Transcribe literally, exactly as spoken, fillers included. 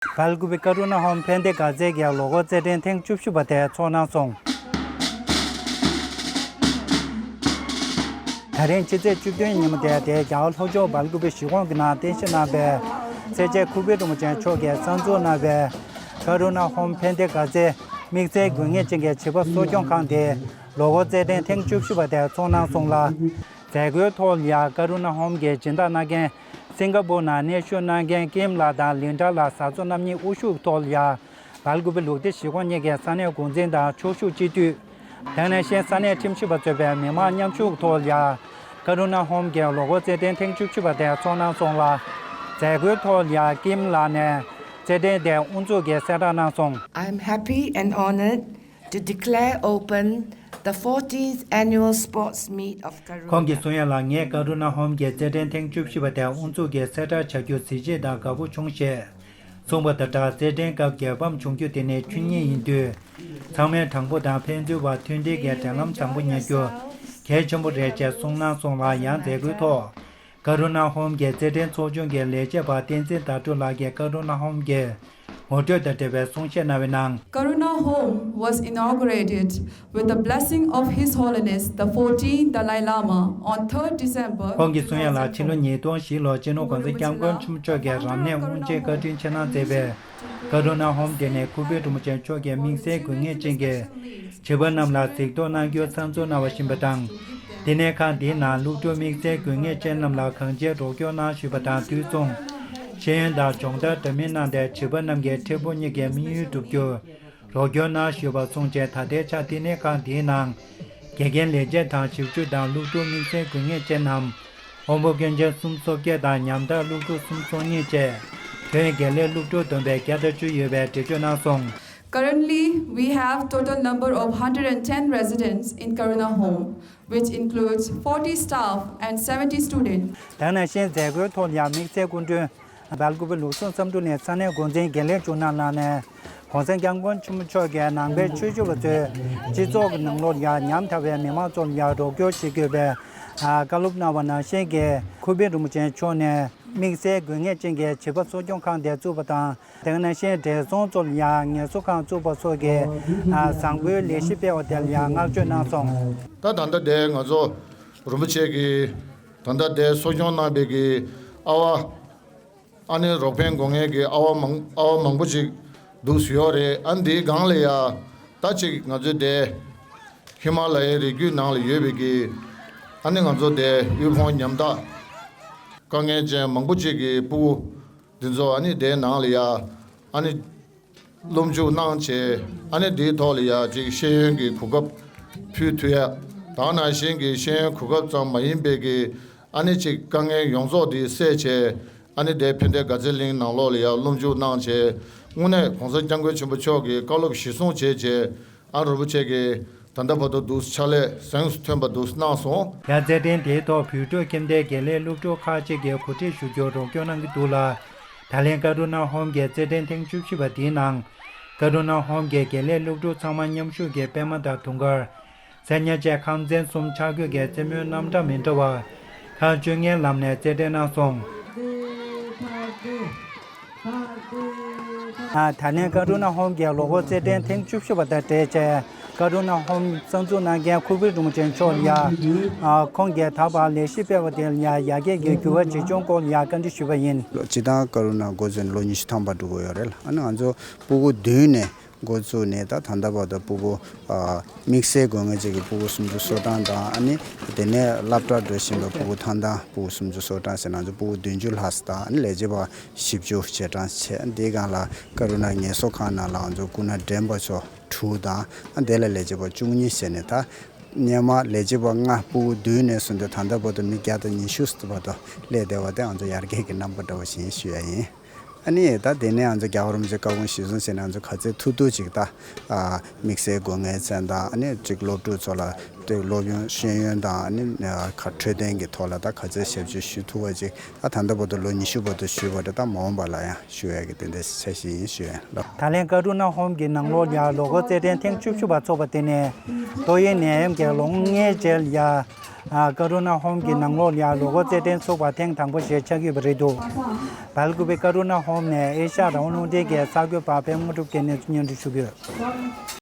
སྦེལ་ཀུ་པེ་ཀ་རུ་ན་ཧོམ་ཕན་བདེ་དགའ་ཚལ་གྱི་ལོ་འཁོར་རྩེད་འགྲན་ཐེངས་བཅུ་བཞི་པ་དེ་ཚོགས་གནང་སོང་། ད་རིང་ཕྱི་ཚེས་བཅུ་བདུན་ཉིན་མོ་དེ་དེ་རྒྱ་གར་ལྷོ་ཕྱོགས་སྦེལ་ཀུ་པེ་གཞིས་ཁོངས་ཀྱི་ནང་རྟེན་གཞི་གནང་བའི་སེར་བྱེས་ཁུ་པི་རིན་པོ་ཆེ་མཆོག་གིས་གསར་འཛུགས་གནང་བའི་ཀ་རུ་ན་ཧོམ་ཕན་བདེ་དགའ་ཚལ་དམིགས་བསལ་དགོས་ངེས་ཅན་གྱི་བྱིས་པ་གསོ་སྐྱོང་ཁང་དེ་ལོ་འཁོར་རྩེད་འགྲན་ཐེངས་བཅུ་བཞི་པ་དེ་ཚོགས་གནང་སོང་ལ། མཛད་སྒོའི་ཐོག་ལ་ཡ་ཀ་རུ་ན་ཧོམ་གྱི་སྦྱིན་བདག་གནང་མཁན་སིང་ག་པུར་ནང་གནས་བཞུགས་གནང་མཁན་ཀིམ་ལགས་དང་ལིན་ཌ་ལགས་བཟའ་ཚོ་རྣམ་གཉིས་དབུ་བཞུགས་ཐོག་ལ་ཡ། སྦེལ་ཀུ་པེ་ལུགས་བདེ་གཞིས་ཁོངས་གཉིས་ཀྱི་ས་གནས་འགོ་འཛིན་དང་ཕྱོགས་བཞུགས་སྤྱི་འཐུས། དེ་ནས་གཞན་ས་གནས་ཁྲིམས་ཞིབ་པ་གཙོས་པའི་མི་མང་མཉམ་ཞུགས་ཐོག་ལ་ཡ། ཀ་རུ་ན་ཧོམ་གྱི་ལོ་འཁོར་རྩེད་འགྲན་ཐེངས་བཅུ་བཞི་པ་དེ་ཚོགས་གནང་སོང་ལ། མཛད་སྒོའི་ཐོག་ལ་ཡ་ཀིམ་ལགས་ནས་རྩེད་འགྲན་དེ་དབུ་འཛུགས་ཀྱིས་གསལ་བསྒྲགས་གནང་སོང་། I am happy and honored to declare open the fourteenth annual sports meet of Karuna. ཁོང་གིས་གསུང་ཡ་ལ། ངས་ཀ་རུ་ན་ཧོམ་གྱི་རྩེད་འགྲན་ཐེངས་བཅུ་བཞི་པ་དེ་དབུ་འཛུགས་ཀྱིས་གསལ་བསྒྲགས་བྱ་རྒྱུ་གཟི་བརྗིད་དང་དགའ་པོ་བྱུང་ཞེས་གསུངས་པ་དང་སྦྲགས། རྩེད་འགྲན་སྐབས་རྒྱལ་ཕམ་བྱུང་རྒྱུ་དེ་ནི་ཆོས་ཉིད་ཡིན་དུས། ཚང་མས་དྲང་པོ་དང་ཕན་ཚུན་བར་མཐུན་སྒྲིལ་གྱི་འབྲེལ་ལམ་བཟང་པོ་ཉར་རྒྱུ་གལ་ཆེན་པོ་རེད་ཅེས་གསུངས་གནང་སོང་ལ། ཡང་མཛད་སྒོའི་ཐོག་ཀ་རུ་ན་ཧོམ་གྱི་རྩེད་འགྲན་ཚོགས་ཆུང་གི་ལས་བྱེད་པ་བསྟན་འཛིན་ཟླ་སྒྲོན་ལགས་ཀྱིས་ཀ་རུ་ན་ཧོམ་གྱི་ངོ་སྤྲོད་དང་འབྲེལ་བའི་གསུང་བཤད་གནང་བའི་ནང་། Karuna Home was inaugurated with the blessing of His Holiness the fourteenth Dalai Lama on third December. ཁོང་གིས་གསུང་ཡ་ལ། ཕྱི་ལོ་ཉིས་སྟོང་བཞི་ལོར་སྤྱི་ནོར་གོང་ས་སྐྱབས་མགོན་ཆེན་པོ་མཆོག་གིས་རབ་གནས་དབུ་འབྱེད་བཀའ་དྲིན་ཆེ་གནང་མཛད་པའི་ཀ་རུ་ན་ཧོམ་དེ་ནི་ཁུ་པི་རིན་པོ་ཆེ་མཆོག་གིས་དམིགས་བསལ་དགོས་ངེས་ཅན་གྱི་བྱིས་པ་རྣམས་ལ་གཟིགས་རྟོག་གནང་རྒྱུ་གསར་འཛུགས་གནང་བ་ཞིག་ཡིན་པ་དང་། བསྟི་གནས་ཁང་འདིའི་ནང་སློབ་ཕྲུག་དམིགས་བསལ་དགོས་ངེས་ཅན་རྣམས་ལ་གང་ཅིའི་རོགས་སྐྱོར་གནང་ཞུས་པ་དང་དུས་མཚུངས། ཤེས་ཡོན་དང་སྦྱོང་བརྡར་འདྲ་མིན་གནང་སྟེ་བྱིས་པ་རྣམས་ཀྱི་འཕྲལ་ཕུགས་གཉིས་ཀྱི་དམིགས་ཡུལ་འགྲུབ་རྒྱུར་རོགས་སྐྱོར་གནང་ཞུས་པ་སོང་རྗེས། ད་ལྟའི་ཆར་བསྟི་གནས་ཁང་འདིའི་ནང་དགེ་རྒན་ལས་བྱེད་དང་ཞབས་ཞུ་དང་སློབ་ཕྲུག་དམིགས་བསལ་དགོས་ངེས་ཅན་རྣམས་དབང་པོ་སྐྱོན་ཅན་སུམ་ཅུ་སོ་བརྒྱད་དང་ཉམ་ཐག་སློབ་ཕྲུག་སུམ་ཅུ་སོ་གཉིས་བཅས་ཁྱོན་དགེ་ལས་སློབ་ཕྲུག་བསྡོམས་པས་བརྒྱ་དང་བཅུ་ཡོད་པའི་འགྲེལ་བརྗོད་གནང་སོང་། Currently, we have total number of hundred and ten residents in Karuna Home, which includes forty staff and seventy students. དེ་ནང་བཞིན་མཛད་སྒོའི་ཐོག་ཡང་དམིགས་བསལ་སྐུ་མགྲོན་སྦེལ་ཀུ་པེ་ལུགས་ཟུང་བསམ་གྲུབ་གླིང་ས་གནས་འགོ་འཛིན་དགེ་ལེགས་འབྱུང་གནས་ལགས་ནས། གོང་ས་སྐྱབས་མགོན་ཆེན་པོ་མཆོག་གིས་ནང་པའི་ཆོས་ཞུ་བ་ཚོས་སྤྱི་ཚོགས་ཀྱི་ནང་ལོགས་ཡ་ཉམ་ཐག་པའི་མི་མང་ཚོ་ལ་ཡ་རོགས་སྐྱོར་བྱེད་དགོས་པའི་བཀའ་སློབ་གནང་བ་ནང་བཞིན་གྱི་ཁུ་པི་རིན་པོ་ཆེ་མཆོག་ནས་དམིགས་བསལ་དགོས་ངེས་ཅན་གྱི་བྱིས་པ་གསོ་སྐྱོང་ཁང་དེ་བཙུགས་པ་དང་། དེ་ནང་བཞིན་བགྲེས་སོང་ཚོ་ལ་ཡང་ངལ་གསོ་ཁང་བཙུགས་པ་སོགས་ཀྱི་བཟང་པོའི་ལས་གཞི་སྤེལ་བ་དེ་ལ་ཡང་བསྔགས་བརྗོད་གནང་སོང་། ད་ད་ལྟ་དེ་ང་ཚོ་རིན་པོ་ཆེ་གིས་ད་ལྟ་དེ་གསོ་སྐྱོང་གནང་བའི་གི་ཨ་བ། ཨ་ནི་རོགས་ཕན་དགོས་ངེས་ཀྱི་ཨ་བ་མང་ཨ་བ་མང་པོ་ཅིག་འདུག་ཡོད་རེད། ཨ་ནི་དེའི་སྒང་ལ་ཡ་ད་ཅིག་ང་ཚོའི་དེ་ཧི་མ་ལ་ཡའི་རི་རྒྱུད་ནང་ལ་ཡོད་པའི་གི་ཨ་ནི་ང་ཚོ་དེ་དབུལ་ཕོངས་ཉམ་ཐག་དཀའ་ངལ་ཅན་མང་པོ་ཅིག་གི་ཕྲུ་གུ། འདི་ཚོ་ཨ་ནི་དེའི་ནང་ལ་ཡ། ཨ་ནི་སློབ་འཇུག་གནང་བྱས། ཨ་ནི་དེའི་ཐོག་ལ་ཡ་ཅིག་ཤེས་ཡོན་གྱི་གོ་སྐབས་ཕུལ་ཐུབ་ཡ། ད་ནང་བཞིན་གྱི་ཤེས་ཡོན་གོ་སྐབས་ཙམ་མ་ཡིན་པའི་གི་ཨ་ནི་ཅིག་དཀའ་ངལ་ཡོངས་རྫོགས་དེ་སེལ་བྱས། ཨ་ནི་དེ་ཕན་བདེ་དགའ་ཚལ་གླིང་ནང་ལོགས་ལ་ཡ་སློབ་འཇུག་གནང་བྱས། དངོས་གནས་གོང་ས་སྐྱབས་མགོན་ཆེན་པོ་མཆོག་གི་བཀའ་སློབ་གཞིར་བཟུང་བྱས་བྱས། ཨ་རིན་པོ་ཆེ་གིས་ད་ལྟ་བར་དུ་འདུག་ཕྱག་ལས་གཟེངས་སུ་ཐོན་པ་འདུག་གནང་སོང་། ཡང་རྩེད་འགྲན་དེའི་ཐོག་བོད་ཕྲུག་ཁྱིམ་སྡེའི་དགེ་ལས་སློབ་ཕྲུག་ཁག་ཅིག་གིས་གོ་སྒྲིག་ཞུ་རྒྱུར་རོགས་སྐྱོར་གནང་གི་འདུག་ལ། ད་ལན་ཀ་རུ་ན་ཧོམ་གྱི་རྩེད་འགྲན་ཐེངས་བཅུ་བཞི་པ་དེའི་ནང་། ཀ་རུ་ན་ཧོམ་གྱི་དགེ་ལས་སློབ་ཕྲུག་ཚང་མ་མཉམ་ཞུགས་ཀྱིས་པད་མ་དང་དུང་དཀར། ཚལ་ཉ་བཅས་ཁམས་ཚན་གསུམ་ཆ་བགོས་ཀྱི་རྩེད་མོའི་རྣམ་གྲངས་མི་འདྲ་བ་ཁག་བཅོ་ལྔའི་ལམ་ནས་རྩེད་འགྲན་གནང་སོང་། ད་ནས་ཀ་རུ་ན་ཧོམ་གྱི་ལོ་འཁོར་རྩེད་འགྲན་ཐེངས་བཅུ་བཞི་པ་དང་འབྲེལ་བྱས། ཀ་རུ་ན་ཧོམ་གསར་འཛུགས་གནང་མཁན་ཁུ་པི་རིན་པོ་ཆེ་མཆོག་ལ་ཡ། ཁོང་གིས་ད་བར་ལས་གཞི་སྤེལ་བ་དེ་ལ་ཡ་ཡར་རྒྱས་ཀྱི་འགྱུར་བ་འཇིགས་སྐྱོང་སྐོར་ལ་ཡ་བཀའ་འདྲི་ཞུས་པ་ཡིན། སྤྱིར་བཏང་ཀ་རུ་ན་འགོ་བཙུགས་ནས་ལོ་ཉི་ཤུ་ཐམ་པ་འགྲོ་གི་ཡོད་རེད། ཨ་ནི་ང་ཚོ་ཕྲུ་གུ་བདུན་ནས་འགོ་བཙུགས་ནས་ད་ད་ལྟ་བར་དུ་ཕྲུ་གུ་དམིགས་བསལ་དགོས་ངེས་ཅན་གྱི་ཕྲུ་གུ་སུམ་ཅུ་སོ་གྲངས་དང་། ཨ་ནི་དེ་ནས་སློབ་གྲྭར་འགྲོ་བཞིན་པའི་ཕྲུ་གུ་ཐང་ཐང་ཕྲུ་གུ་སུམ་ཅུ་སོ་གྲངས་ཟེར་ན་ང་ཚོ་ཕྲུ་གུ་བདུན་ཅུ་ལྷག་ཙམ་དང་། ཨ་ནི་ལས་བྱེད་པ་བཞི་བཅུ་ཞེ་གྲངས་བྱས། འདིའི་སྒང་ལ་ཀ་རུ་ན་ངལ་གསོ་ཁང་ནང་ལ་ང་ཚོ་སྐུ་ན་འདྲེན་པ་ཚོ་དྲུག་དང་། ཨ་དེ་ལ་ལས་བྱེད་པ་བཅུ་གཉིས་བྱས་ནས། ད་སྔོན་མ་ལས་བྱེད་པ་ལྔ་ཕྲུ་གུ་བདུན་ནས་བཟུང་སྟེ་ད་ལྟ་བར་དུ་མི་བརྒྱ་དང་ཉི་ཤུ་བར་དུ་སླེབས་བསྡད་པ་དེ་ང་ཚོ་ཡར་རྒྱས་ཀྱི་རྣམ་པ་འདྲ་བ་ཞིག་ཡིན་ཞུ་ཡ་ཡིན། ཨ་ནི་ད་དེ་ནས་ང་ཚོ་རྒྱལ་བ་རིན་པོ་ཆེ་བཀའ་དགོངས་གཞིར་བཟུང་བྱས་ནས་ང་ཚོ་ག་ཚོད་ཐུབ་ཐུབ་ཅིག་ད་དམིགས་བསལ་དགོས་ངེས་ཅན་དང་། ཨ་ནི་ཅིག་སློབ་ཕྲུག་ཚོ་ལ་དེ་སློབ་ཡོན་ཤེས་ཡོན་དང་། ཨ་ནི་ཁ་འཕྲོད་བསྟེན་གྱི་ཐོག་ལ་ད་ག་ཚོད་ཞབས་ཞུ་ཞུ་ཐུབ་པ་ཅིག་ཨ་ད་ལྟ་བར་དུ་ལོ་ཉི་ཤུ་བར་དུ་ཞུས་པ་རེད། ད་མ་འོངས་པ་ལ་ཡང་ཞུ་ཡ་གི་དེ་འདྲའི་འཆར་གཞི་ཡིན་ཞུ་ཡ་ལ། ད་ལན་ཀ་རུ་ན་ཧོམ་གྱི་ནང་ལོགས་ལ་ཡ་ལོ་འཁོར་རྩེད་འགྲན་ཐེངས་བཅུ་བཞི་པ་ཚོགས་པ་དེ་ནས་ཏོག་དབྱིབས་ནད་ཡམས་ཀྱི་ལོ་ངོ་ལྔའི་རྗེས་ལ་ཡ། ཀ་རུ་ན་ཧོམ་གྱི་ནང་ལོགས་ལ་ལོ་འཁོར་རྩེད་འགྲན་ཚུགས་པ་ཐེངས་དང་པོ་ཞིག་ཆགས་ཀྱི་ཡོད་པ་རེད་འདུག། སྦེལ་ཀུ་པེ་ཀ་རུ་ན་ཧོམ་ནས་ཨེ་ཤ་ཡ་རང་དབང་རླུང་འཕྲིན་གྱི་གསར་འགོད་པ་པད་མ་དངོས་གྲུབ་ཀྱིས་གནས་ཚུལ་སྙན་སྒྲོན་ཞུ་གི་ཡོད།